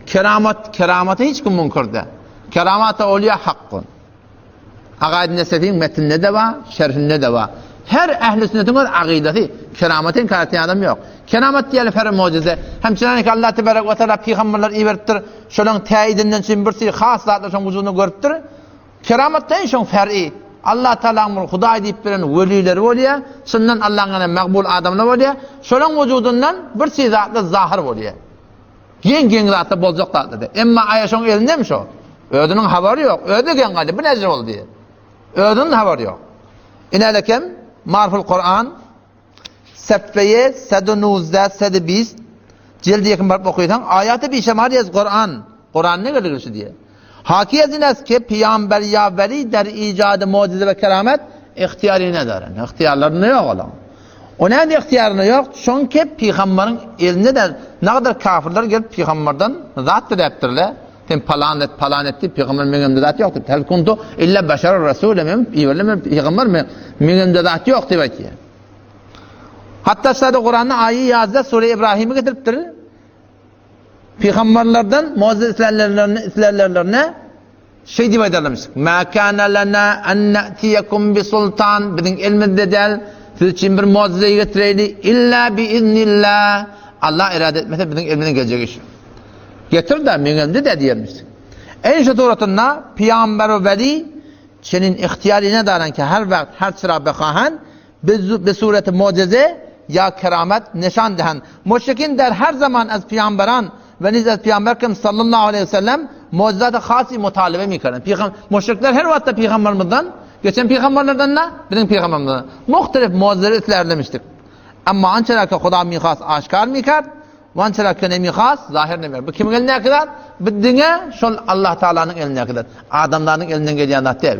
Keramat, keramata hiç kim müňkür däl. Keramata olýa hakkun. Agaid Nesefiň metninde-de bar, şerhinde-de bar. Her ähli sünnetiň öz agydasy. Keramaty inkar etýän adam ýok. Keramat diýeli fer mujize. Hem çynanki Allah tebarek we taala pygamberler iberipdir. Şolaň täidinden üçin bir sürü has zatlar şoň wujudynda görüpdir. Keramat diýen şoň fer'i. Allah Taalaň bir Hudaý diýip beren welileri bolýar. Çyndan Allaň ýanynda magbul adamlar bolýar. Şolaň wujudyndan bir sürü zatlar zahyr bolýar. Geň-geň zatlar boljak zatlar däl. Emma aýa şoň elindemi şo? Özüniň habary ýok. Özi geň galýar. Bu näce boldy diýip. Özüniň habary ýok. Inelekem Marful Kuran Seffeýe 119 120 Jildi ýekin baryp okysaň aýaty bişemar ýaz Kuran. Kuran ne geldi şu diýe. Haki ezines ki peygamber ya veli der icady mucize ve keramet ihtiyarı ne daren. İhtiyarlarında yok olan. O näde ygtyýarynda ýok? Şoňki pygamberiň elinde däl. Nagadar kafirler gelip pygamberden zat diläpdirler. Sen palan et, palan et diýip, pygamber meň elimde zat ýok diýip. Hel kuntu illa başaran rasula men iberilen men pygamber men meň elimde zat ýok diýip aýtýar. Hatda şada Kuranda aýy ýazda sure Ibrahimi getiripdir. Pygamberlerden mucize islänlerine islänlerine Şeý diýip aýdarlarmyş, Mä kâne lenâ en ne'tiyekum bi sultan, biziň elimizde däl, siz üçin bir mujize getireýli, illa bi iznillah, Allah irade etmese biziň elimizden geljek iş ýok. Getir-de, meň elimde däl diýermiş. Eý şu suratynda pygamber we weli çenin ihtiýary nedaran ki her wagt her çyra behahan Bi sureti mujize ýa keramet neşan dehen. Müşrikin der her zaman ez pygamberan we niz ez pygamber ekrem sallallahu aleýhi we sellem mujizaty hasy mutalebe mikeren. Pygam müşrikler her wagtda pygamberimizden, geçen pygamberlerden-de, biziň pygamberimizden muhtelif mujizeleri islärlemişdik. Emma ançalar ki Huda mihas aşkar mikerd, we ançalar ki nemihas zahir nemikerd. Bu kimiň elindäki zat? Bu diňe şol Allah Tagalanyň elindäki zat. Adamlaryň elinden gelýän zat däl.